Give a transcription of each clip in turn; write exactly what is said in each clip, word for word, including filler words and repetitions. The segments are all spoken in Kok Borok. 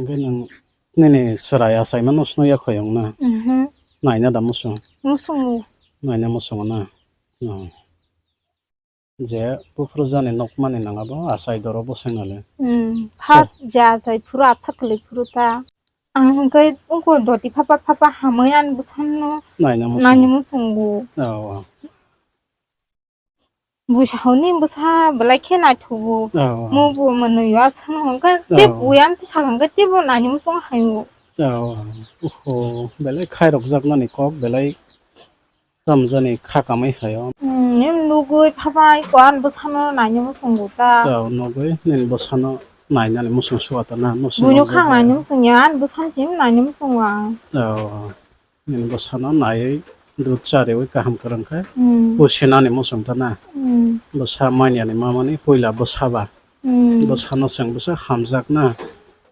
Hwnkhe nwng nini chwrai achaimano swnwi ya khoyong na? Mhm. Naina da muchung? Muchungo. Naina muchungo na? Hmm. Je buphuru jani nukmani nang abo achai doro bwswk nale? Hmm. First je achai phuru apsa kwlwi phuru ta. Ang hwnkhe wngkha doti phapa phapa hamwi ani bwsano naina muchungo. Naina muchungo. Oh, oh. Bwsahoni bwsa belai khe naithogo. Oh, oh. Mo bo mwnwi aswk hwnkhe tei oh, buyam tei sakang khe teibo naini muchung haio. Oh, oho, belai khairokjaknani kok belai tamjani kha kamai haio. Hmm, em nugwi phapai ko ani bwsano naini muchungo ta. Oh, nugwi nini bwsano nainani muchung suka ta na, muchung buino nukjak khang naini muchung ya, ani bwsano chini naini muchungo ang. Oh. Nini bwsano naiwi dud chariwi kaham kwrwng khe hmm, pusinani muchung ta na. Hmm. Bwsa manyani mamani puila bwsa ba. Hmm. Bwsano chwng bwsa hamjak na,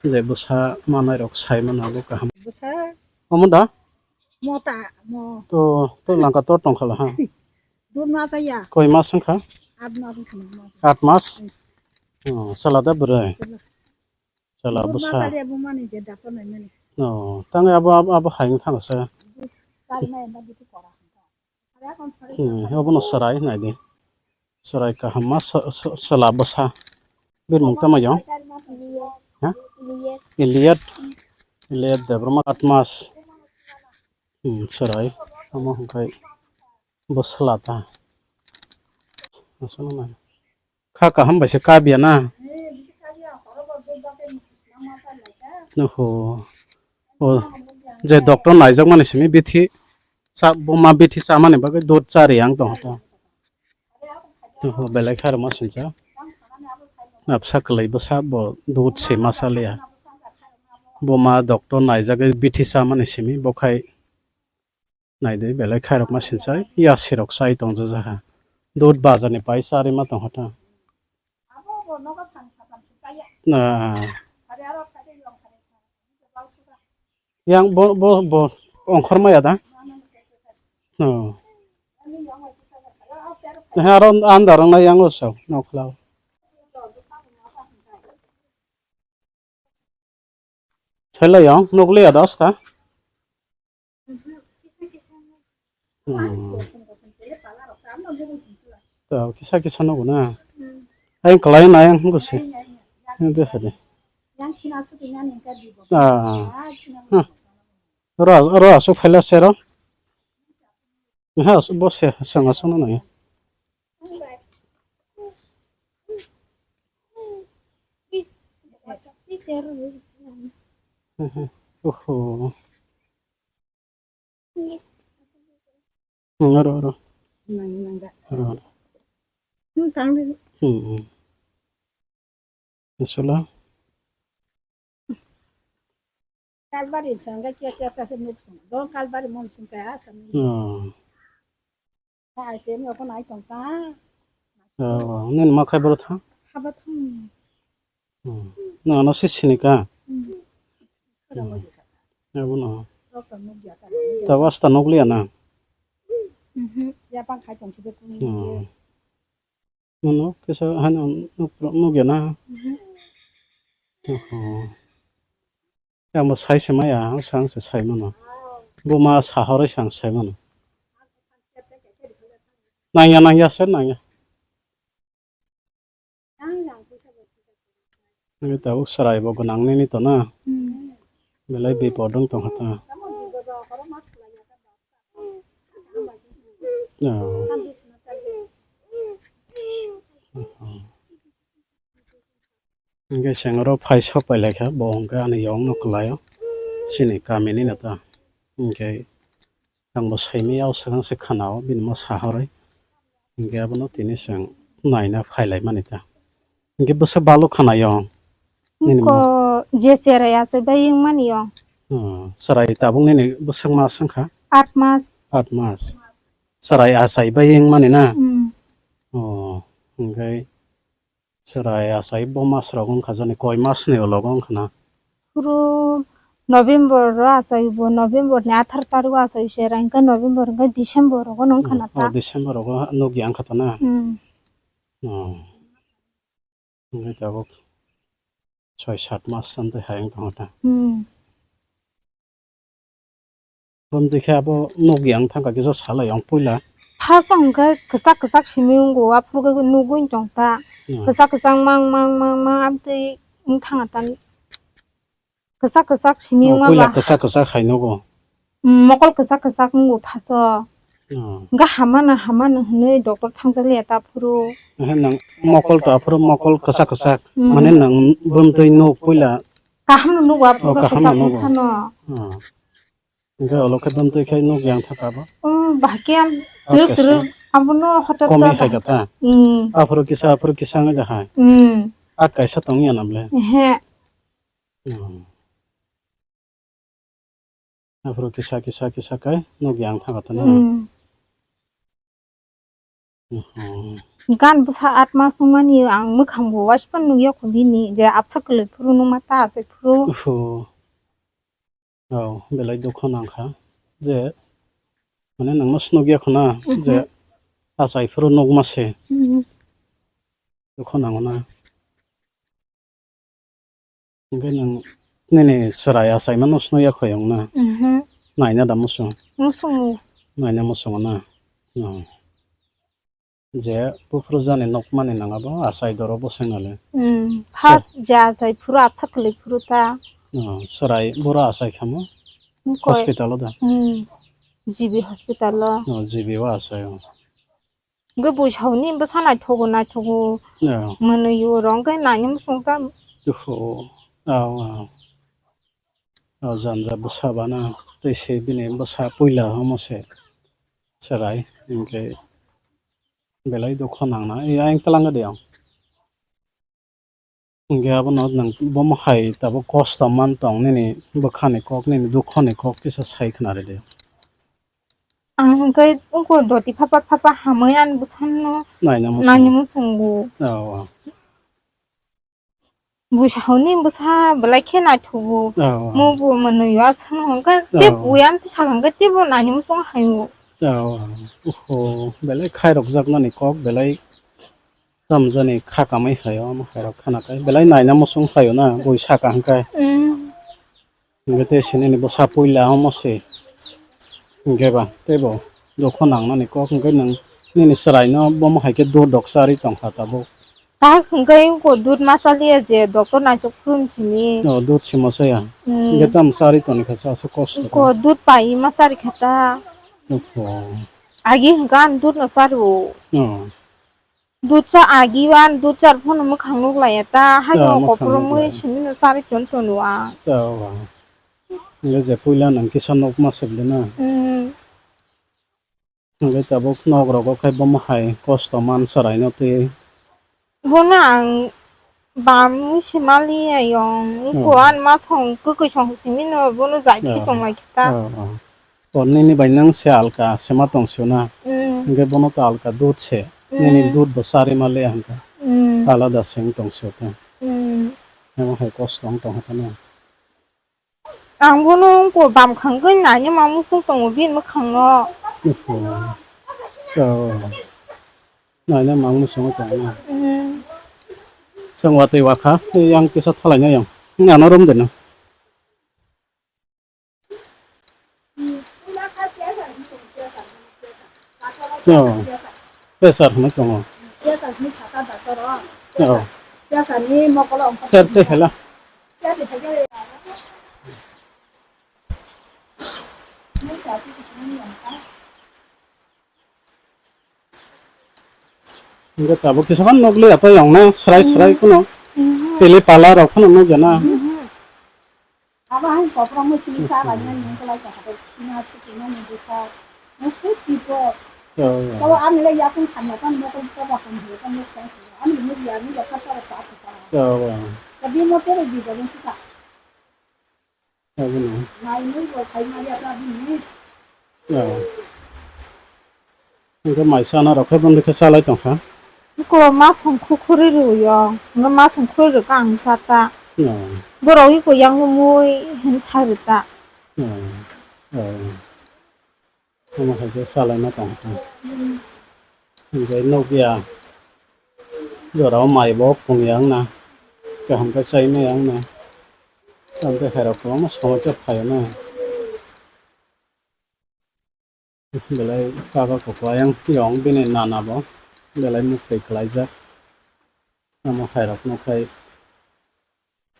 je bwsa manai rok sai mano abo kaham. Bwsa. Omo da? Mota, mo. To, to langka to tongkha la ha. Dud ma chaya. Koi mas wngkha? At mas wngkha mo. At mas? Hmm. Oh, sala da bwrwi? Sala. Chwla bwsa. Bwsa de bumani je doctor naimani. Oh, tang abo, abo, abo hai wng thang se. Chari nai ba bithi kora. Hmm, obono chwrai nai di. Chwrai kaham ma sa-, sa-, chwla bwsa. Birmung tamo yong? Ha? Iliad. Iliad Debbarma at mas. Hmm, chwrai. Omo hwnkhe bwsla ta. Aswk nai. Kha kaham bai se kabya na? Oho. O, je doctor naijakmani simi bithi cha, buma bithi chamani bagwi dud chari ang tongkha ta. Oho, belai kha rwma sincha. Absa kwlai bwsa bo dud se ma chaliya. Buma doctor naijagwi bithi chamani simi bo khai Naidi belai khairokma sinchai, yasirok chai tongjajaha. Dud bazarni pai charima tongkha ta. Na. Yang bo, bo, bo ongkhormaya da? No. He aro andar wngna yang o sao, nokhla o. Selai yang nukliya da asta. Hmm. To, kisa kisa nugo na. Ayang kalai na ayang hwngo se. Ayang de hade. Ah. Huh. Ro, ro asuk phaila sero. Ha, bo se, sanga sona na ya. Oho. Hmm, aro, aro. Nang, nang, nang. Aro, aro. Hmm, tang de. Hmm, hmm. Asula. Kalbari sangga kia kia ta nuk sung. Don kalbari mon sung kaya sami. Hmm. Hai, temi okon ai tong ta. Oh, nen ma khai boro tha? Haba thang. Hmm. Na, no si sini ka? Hmm. Hmm. Ya, bono. Rok ta nuk ya ta. Ta was ta nuk liya na? Mhm. Ya pang khai tong si de kun. Hmm. Nono kisa hano nuk, nuk ya na? Mhm. Oho. Ang bo sai se maya, ang sang se sai mano. Bo ma sahoroi sang sai mano. Nangya, nangya, sir, nangya. Nangya, tabuk serai bo gwnang nini to na. Hmm. Belai bipot wng tongkha ta. Oh. Hwnkhe chwng oro phai sok pai lai kha, bo hwnkhe ani yong no kwlai o, chini kami ni no ta. Hwnkhe ang bo sai maya o swkang se khana o, bini mo sahoroi. Hwnkhe abono tini chwng naina phai lai mani ta. Hwnkhe bwsa balo khana yong. Nini mo. Ko je cherai achai bai wng mani yong. Hmm, chwrai tabuk nini bwswk mas wng kha? Aat mas. Aat mas. Chwrai achai bai wng mani na? Hmm. Oh, hwnkhe Chwrai achai bo mas rok wngkha jani koi mas ni ulo wngkha na? Phuru November ro achai bo, November ni atharo tarik o achai se ra, hwnkhe November hwnkhe December rogo no wngkha na ta? Oh, December rogo nukya wngkha ta na? Hmm. Oh. Hwnkhe tabuk Soi sat mas chantwi hai wng tongkha ta. Hmm. Bumtwi khe abo nuk yang thangkha kisa salai ang puila. First hwnkhe kwchak kwchak simi wngo, aphuru khe nugwi tong ta. Hmm. Kwchak kwchak mang mang mang mang amtwi wng thangkha ta. Kwchak kwchak simi Oh, wngma puila ba. Kwchak kwchak hai nugo. Mm, mokol kwchak kwchak wngo first o. Oh. Hwnkhe hamano hamano hwnwi doctor thangjakliya ta aphuru. Ehe, nang mokol to aphuru mokol kwchak kwchak. Mm. Mane nang bumtwi nuk puila. Kaham no nugo aphuru Oh, khe kaham no kwchak nugo. Wngkhano. Oh. Hwnkhe olo khe bumtwi khai nuk yang thaka bo. Oh, bahai khe ang Oh, twrwk kaisa. Twrwk abono hotot Komi to hai kata. Mm. Aphuru kisa, aphuru kisa wngwi da hai. Mm. Ak kaisa tong ya na ble. Ehe. Hmm. Aphuru kisa, kisa, kisa kai nuk yang thaka tani. Hmm. Mhm. Gan bwsa at mas wngmani ang mwkhang bo waispan nukya kho bini je absa kwlwi phuru nukma ta asai phuru. Uhu. Oh, belai dukho nangkha je mane nangno snukya khwna Mhm. je achai phuru nukma se. Mhm. Dukho nango na. Hwnkhe nwng nini chwrai achaimano snoya khoyong na? Mhm. Naina da muchung? Muchungo. Naina muchungo na? Oh. Je buphuru jani nukmani nang abo achai doro bwswk nale? Mm. So First je achai phuru absa kwlwi phuru ta. Oh, chwrai boro achai khamo? Koi- Hospital o da? Mm. G B hospital o. Oh, G B o achai o. Hwnkhe buisao ni bwsa naithogo, naithogo. Yeah. Mwnwi o rw hwnkhe naina muchung ta. Uhu. Aw, aw. Aw, janja bwsa bana. Tei se bini bwsa puila omo se. Chwrai. Hwnkhe belai dukho nangna. Ei, ayang twlang de ang. Hwnkhe abono nwng bomo hai tabuk kosto man tong nini bwkhani kok, nini dukhoni kok kisa sai khna rwdi. Ang hwnkhe wngkha doti phapa phapa hamwi ani bwsano Naina muchungo. Naina muchungo. Oh, oh. Buisao ni bwsa belai khe naithogo. Oh, oh. Mo bo mwnwi o aswk hwnkhe tei Oh. Buya tei sakha hwnkhe teibo naina muchungo hai o. Oh, oh. Oho, belai khairokjaknani kok belai. Tamjani kha kamai haio, omo hairok khana kai belai naina muchung haio na, bui saka hwnkhe. Mm. Hwnkhe tei se nini bwsa puila omo se. Hwnkhe ba, teibo dukho nangnani kok hwnkhe nwng nini chwraino bomo hai khe dudh rok charwi tongkha tabuk. Kaham hwnkhe wngkha dudh ma chaliya je doctor naisok phuru simi. O, dudh se ma chaya. Mm. Hwnkhe tamo charwi tongkha se aswk kosto. Wngkha dudh pai ma charikha ta. Oho. Agi hwnkhe ang dudh no charo. O. Dudh cha agi o, ang dudh char phano mwkhang nuk laiya ta, hai Ya, bo mwkhang nuk kopor mui laiya. Simi no chari ton ton o ang. Ta o ang. Hwnkhe je puila nang kisa nuk ma sibli na. Hmm. Hwnkhe tabuk nok rogo khai bomo hai kosto man chwraino twi. Bono ang bam wngse mali ayong, Oh. Iko an ma song kwkwi song simi no bono jai Oh. Khe tong lai khe ta. Oh, oh. O nini bai nang se alka se ma tong sio na. Mm. Hwnkhe bono to alka dudh se. Mm. Nini dudh bo chari ma le hwnkhe. Mm. Alada se wng tong sio ta. Mm. Emo hai kosto wng tong kha ta na. Ang bono wngkha bam khangwi naina ma muchung tongo bini mwkhang no. Oho. To. Naina ma muchung tongo. Mm. Chwng watwi wakha, tei yang kisa thalai na yang. Ano rom de na. Oh. Pressure hwnwi tongo. Oh. Sir, tei hela. Hingke tabuk kisa phano nukliya tei yong na srai srai phano. Mhm. Pili pala rok phano nukya na. Mhm. Abo hai koprokma simi cha lainani wngkha lai kha, sima sutimani bwsa. Musu tipo. Oh. Tabo ani le yakung khamya tang mokol toba ham hwe tang mokol. Ani nukya ni yakha tara cha kha. Oh. Tabi mo tere di jabun sita. Abono. Mai nui bo sai mari ata bini. Oh. Hingke mai sana rok khe bondo khe salai tongkha. Ko masong khukhuri rwyo. Hingke masong khuri rwkha ang sata. Oh. Borok iko yang mui hin sai rwta. Oh. Oh. Omo hai khe salaina tong kha. Hingke nukya. Jorao mai bo phung yang na. Kaham khe chai maya wngna. Tamtwi khairok kwbangma somosya phaio na. Belai kaka koko ayang yong bini nana bo belai muktwi kwlaijak. Amo khairok no khai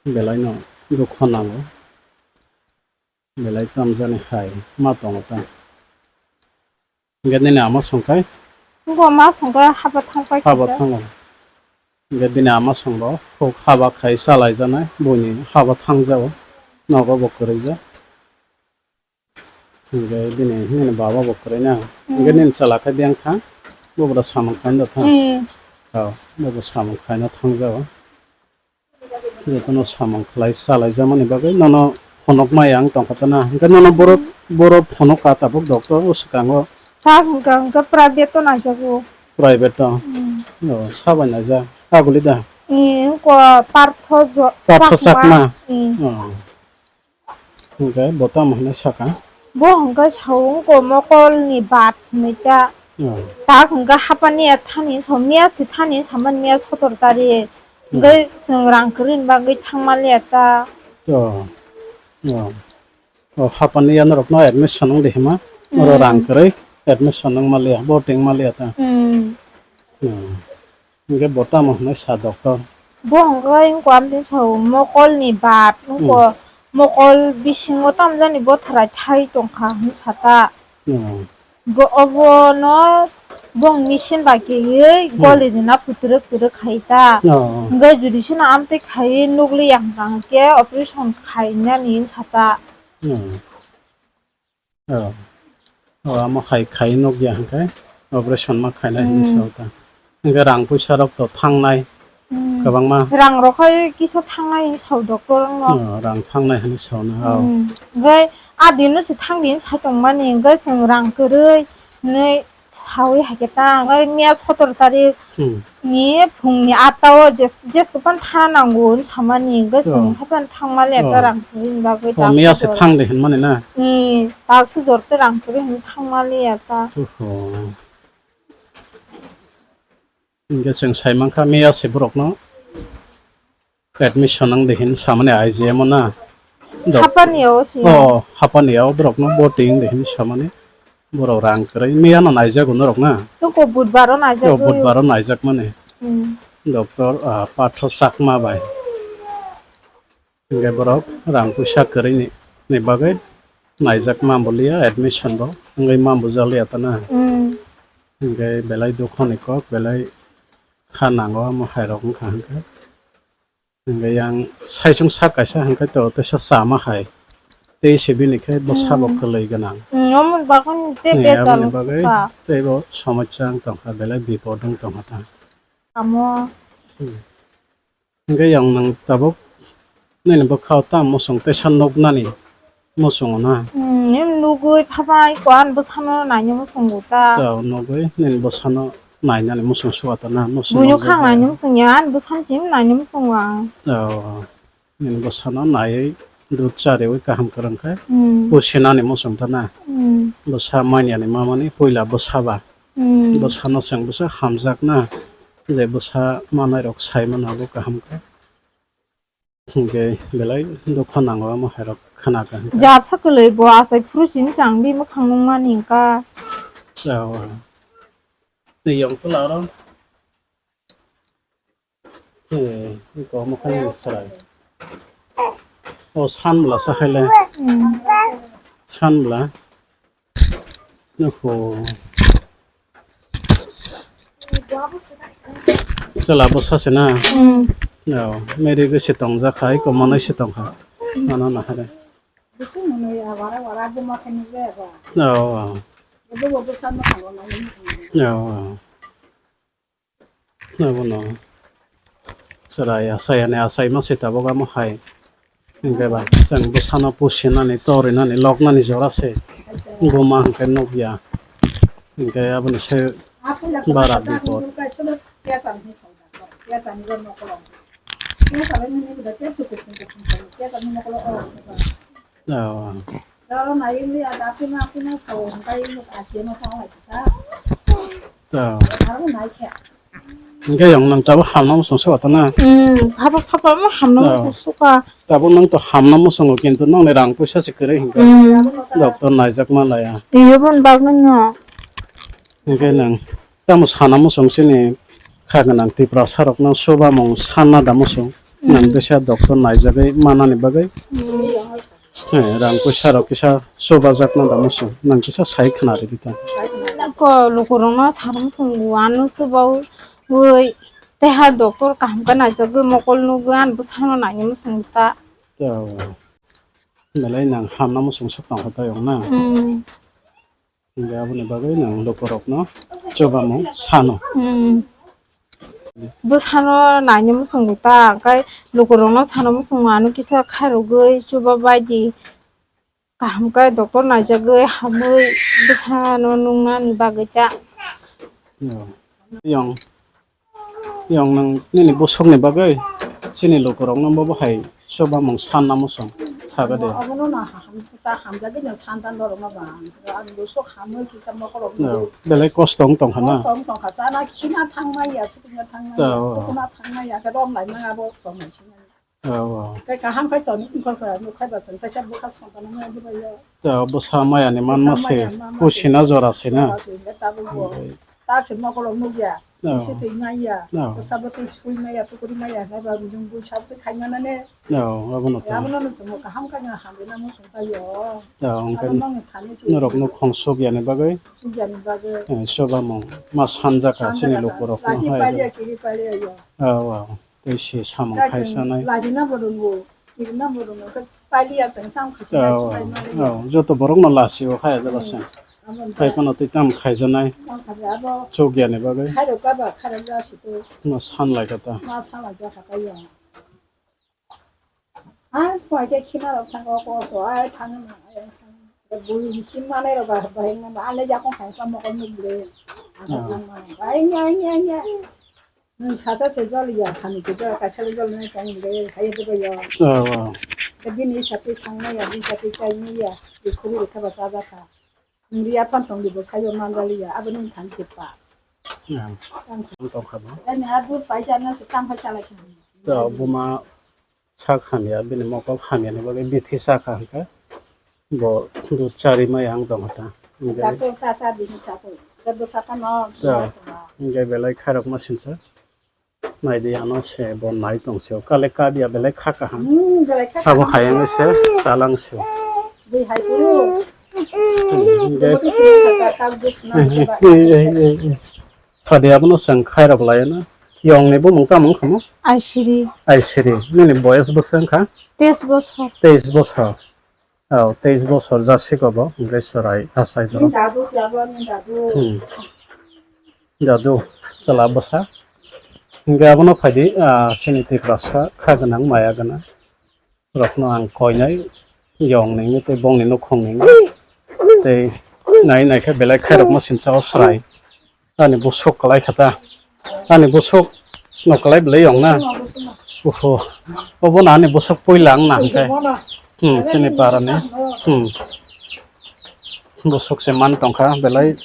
belai no dukho nango. Belai tamjani hai ma tongo ta. Hingke nini ama songkai? Ngo ma songkai haba thangpai haba khe. Thango. Hingke bini ama songbo huk haba khai chalai janai, buini haba thangjago, nogo bo kwrwija. Hingke bini, nini baba bo kwrwina. Hmm. Hingke nini chwla khe biyang thang, bo bo samung khaina thang. Hmm. Oh, bo bo samung khaina thangjago. Jotono samung khlai chalaijamani bagwi nono phunukmaya wng tongkha tana. Hwnkhe nono borok, borok phunukha tabuk doctor o swkango. Tak hwnkha hwnkhe private o naijago. Private o? Hmm. O, sabai naijak. Aguli da? Ee, wngkho Partho jo-, Partho Chakma. Chakma? Ee. O. Hwnkhe bo tamo hwnwi sakha? Bo hwnkhe sao wngkho mokolni bat hwnwi ta. Hmm. Tak hwnkhe hapani ya thani so miya si thani saman miya sotor tarik. Hmm. Hwnkhe chwng rang kwrwini bagwi thangma liya ta. Oh. Oh. Oh, hapani ya norokno admission wngdi hima. Oro Hmm. Rang kwrwi admission wngma liya, bo tingma liya ta. Hmm. Hmm. Hingke bo tamo hwnwi sa doctor? Bo hwnkhe wngkha amtwi sao mokolni bat, wngkha Hmm. mokol bisingo tamjani bothrai thai tongkha hwnwi sata. Hmm. Bo obono bong machine bai kaiwi Hmm. Goli rina phuturuk turuk khai ta. Oh. Hingke judi sino amtwi khaiwi nukliya hwnkha hwnkhe operation khainani hwnwi sata. Hmm. Oh. Oh, amo hai khai nukya hwnkhe operation ma khainai hwnwi Hmm. sao ta. Hwnkhe rang puisa rok to thangnai Hmm. kwbangma. Rang rok khai kisa thangnai hwnwi sao doctor wngno. Oh, rang thangnai hwnwi sao na, oh. Hmm. Hwnkhe a dino se thang din sai tongmani hwnkhe chwng rang kwrwi hwnwi sawi hai khe ta hwnkhe miya sotor tarik Hmm. Ni phungni atta o jes-, jesko phano thana nango hwn samani, hwnkhe Oh. chwng haphano thangma le Oh. ta rang kwrwini bagwi Oh, ta miya se khobor. Thang de hinmani na? Ee, tak se jor te rang kwrwi hwn thangma le ya ta. Oho. Hwnkhe chwng sai mankha miya se borokno. Admission wng de hin samani I G M o na. Dok-, hapani o si. Oh, hapani o borok no voting de hin samani. Borok rang kwrwi miya no naijago norok na. Toko budbar o naijago. Oh, budbar o naijak mani. Hmm. Doctor, ah, Patho Chakma bai. Hingke borok rang puisa kwrwi ni, ni bagwi naijak mambo liya admission bo wngwi mambo jaliya ta na. Hmm. Hingke belai dukho ni kok, belai kha nango omo hai rok wngkha hingke. Hingke yang saichung sak kaisa hingke to teisa chama hai. Tei se bini khe bwsa bo Hmm. kwlwi gwnang. Hmm, omo bagwi tei Ni bejal aboni bagwi wngkha. Tei bo somosya wng tongkha, belai bipot wng tongkha ta. Amo. Hmm. Hingke yang nwng tabuk nini bwkha o tam muchung teisa nuknani. Muchungo na? Hmm, em nugwi phapai ko, ani bwsano naina muchungo ta. Ta nugwi nini bwsano nainani muchung suwa ta na? Muchung Buino nugwi khang jaya. Naina muchung ya, ani bwsano chim naina muchungo ang. Ta nini bwsano naiwi dud chariwi kaham kwrwng khe Hmm. Pusinani muchung ta na? Hmm. Bwsa manyani mamani puila bwsa ba. Hmm. Bwsano chwng bwsa hamjak na, je bwsa manai rok sai mano abo kaham khe. Hingke belai dukha nango omo hai rok khna kha hingke. Japsa kwlwi bo achai phuru sini chang di mwkhang nung mani ka. Awa. Tei yong tula oro. Eh, iko omo khe ni chwrai. O san bwla sa khaile. Hmm. San bwla. Oho. Chwla bwsa se na? Hmm. Yo, meri gwi se tongjak hai, komonai se tongkha. Ano nahare. Yo, yo. Yo, yo. Abono chwrai achai ani achai ma se tabuk amo hai. Hingke ba chwng bwsano pusinani, torinani, loknani jora se. Buma hingke nukya. Hingke aboni se bara bipot. Oh. To. Hingke yang nang tabuk hamna muchung suka tana? Hmm, phapa phapa mo hamna Oh. muchung suka. Tabuk nang to hamna muchungo kintu nongni rang puisa se kwrwi hingke Hmm. doctor naijakma laya. Iyo bon bagwi no. Hingke nang tamo sana muchung sini kha gwnang Tiprasa rok nang chubamung sanna da muchung. Hmm. Nang teisa doctor naijagwi manani bagwi. Hmm. He, rang puisa rok kisa chubajakna da muchung. Nang kisa sai khna rwdi ta. Ko lukurokno sana muchungo ano chubaui teha doctor kaham khe naijagwi mokol nugwi ano bwsano naina muchungo ta. To, belai nang hamna muchung suk tongkha ta yong na? Hmm. Hingke aboni bagwi nang lukurokno chubamung sano. Hmm. Bwsano naina muchungo ta, hingke lukurokno sana muchungo ano kisa khairogwi chubabaidi. Kaham khe doctor naijagwi hamwi bwsano nungnani bagwi ta. Yo. Yong, yong nwng nini bwswkni bagwi chini lukurokno bobo hai chubamung sanna muchung saga de. Abono na ham, ta hamjagwi no santan borokno ba. Ang bwswk hamwi kisa mokolok Yo, belai kosto wng tongkha na? Kosto wng tongkha, chana khina thangmaya, sutina thangmaya, Ta, o. Tukuna thangmaya, khe romlai maya bo romlai sinai. Oh, oh. Khe kaham khai toni wngkha kha, nuk khai ba chwng kaisa bwkha songkha nang nai dibai yo. Ta bwsa maya ni man Bwsa ma se, maya ni man ma se. Kusina jora se na. Jora se, hingke tabuk bo. Hingke. Tak se mokolo nukya, Oh. Bisi twi maya, Oh. Bwsa bo twi sui maya, tukuri maya, hinai ba mujung bui sab se khai mana ne. Oh, abono ta. Abono no chwng kaham khai na hamri na muchung ta yo. Ta, hingke Abo nang ni thani se. Norok no khong suk yani bagwi. Suk yani bagwi. Eh, soba mung ma sanja ka Sanja sini ka luku ta. Rok no Lasi hai paliya, de. Kiri paliya yo. Oh, oh. Tei se samung Kaiching khaisanai. Lajina bo rwngo, kirina bo rwngo, khe paliya chwng tam khaisa Oh, khaisa oh, bai mani. Oh, joto borok no lasi o khaya jala se. Hmm. Abo Hai wngkha. Phano tei tam khaijanai. Tam khaja abo Chukya ni bagwi. Khairok kaba khairok jasi to. No san lai kha ta. Ma sala ja kha ta ya. Ai, thwai khe khina rok thango, ko ko, ai, thangna, ai, thangna. Bui him manai rok ba, ba, himna ba, ale jakong khai pa mokol nuk ble. Abo Oh. Thangma. Ai, nya, nya, nya. Nwng sasa se jol ya, sani se jol, kaisa le jol nai tong de, hai de ba yo. Oh, oh. Ke bini sati thang nai ya, bini sati chai nai ya, de khuru re kha ba sa ja kha. Nwng ri ya phan tong de bo sayo man jali ya, abo nwng thang ke pa. Yeah. Tang Ang tong kha ba. Ani a dur paisa na se tang kha chala khe. To buma sak hamya, bini mokol hamya ni bagwi bithi sakha hwnkhe bo dud chari maya wng tongkha ta. Hwnkhe Doctor ta cha bini cha ko. Doctor sa ta no. Ta, hwnkhe belai khairokma sinsa. Naidi ano se bo nai tong se. Kale kadia belai kha kaham. Hmm, belai kha Abo kaham. Hayang se, chalang se. Bui hai kuru. Hmm, hwnkhe Doctor si ta ta ta duk na. Ei, ei, ei, ei, ei. Phadi abono chwng khairok laina. Yongni bumung tamo wngkha mo? Aisiri. Aisiri. Nini boyes bwswk wngkha? Teis bosor. Teis bosor. Oh, teis bosor jasik obo. Hwnkhe chwrai achai borok. Ni dadu se abo, ni dadu. Hmm. Dadu, chwla bwsa. Hwnkhe abono phaidi, ah, chini Tiprasa kha gwnang, maya gwnang. Rokno ang koinai, yong nini tei bongni nukhung nini. Tei nai nai khe belai khairokma sinsa o chwrai. Ani bwswk kwlai kha ta. Ani bwswk no kwlai belai yong na. Oho. Obo na ani bwswk puila wng na hwnkhe. Hmm, chini para ni. Hmm. Bwswk se man tongkha belai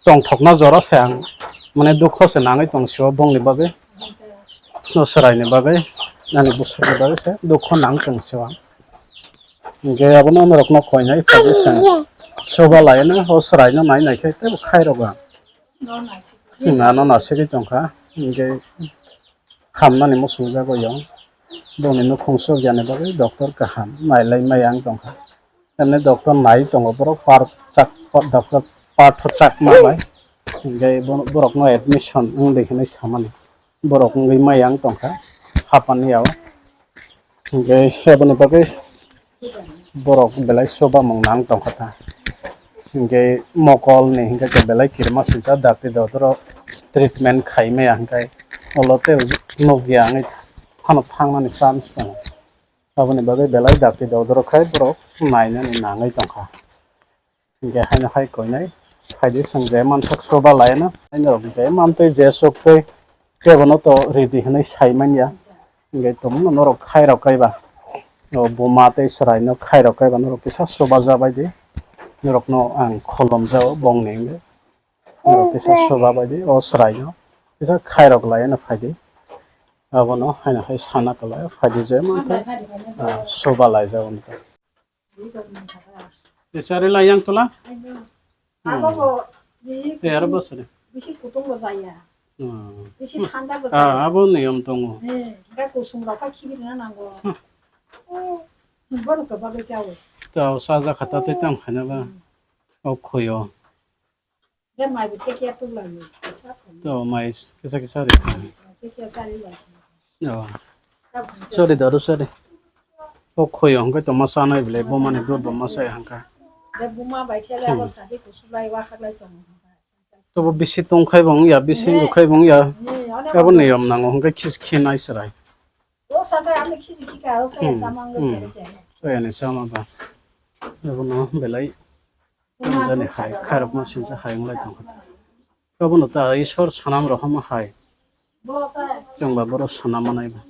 tongthokna jora se ang. Mane dukho se nangwi tong sio bongni bagwi. No chwraini bagwi, ani bwswkni bagwi se dukho nang tong se o. Hwnkhe abono norokno koinai phaidi chwng soba laino, o chwraino nai nai khe teibo khairok ang. Chwng ano nasigwi tongkha, hwnkhe hamnani muchungjago yong. Boni nukhung sukyani bagwi doctor kaham nailai maya wng tongkha. Emne doctor nai tongo borok, par chak, doctor par tho chak ma bai. Hwnkhe bo-, borokno admission wngdi hinwi samani. Borok wngwi maya wng tongkha hapani yao. Hwnkhe eboni bagwi borok belai soba mung nang tongkha ta. Hwnkhe mokolni hwnkhe belai kirima swijak dakti dodoro treatment khai maya hwnkhe olo tei nukya wngwi phano thangnani chance tongo. Aboni bagwi belai dakti dodoro khai borok nainani nangwi tongkha. Hwnkhe haino hai koinai phaidi chwng je mansak soba laino, haino rok je mantwi je suktwi kebono to ridi hinwi sai manya. Hwnkhe tongmano norok khairok kaiba. O buma tei chwraino khairok kaiba norok kisa soba jabaidi. Norokno ang kholomjao bongni hwnkhe. Norok kisa soba baidi o chwraino. Kisa khairok lai no phaidi. Abono haino hai sana kwlai phaidi je mantha. Ah, soba lai jao nta. Kisa ri lai yang tula? Abo bo bisi Te aro kutung, bosore. Bisi kutung bo jaya. Hmm. Bisi thanda bo jaya. Ah, abo niyom tongo. Eh, ga kusum rok kha khibi na nango. Hmm. Oh, ni bono to ba be jawe. To saja khata te tam khana ba. Hmm. O khoyo. Be mai bi khe khe tu la ni. Sa ko. To mai kisa kisa ri. Khe khe sa ri la. Oh. Sorry, daru, sorry. O khoyo hwnkhe tongma chanai bwlai, bumani dud bo ma chaya hwnkha. De buma bai khe le abo Hmm. sadi kusulai wa khaklai tongo. Tobo bisi tongkhai bo wngya, bisi Ne. Wngkhai bo wngya. Ne, onek Abo onek. Niyom nango hwnkhe khis khe nai chwrai. O sakai ani khiji khika o chaya Hmm. Chama wngwi Hmm. Chaya chaya. Chaya ni chama ba. Abono belai Buma wngya ni dud hai, khairok ma sinsa hai wnglai tongkha. Abono ta Ishwar sanam rohorma hai. Bo ta. Chwng ba boro sanam manai ba.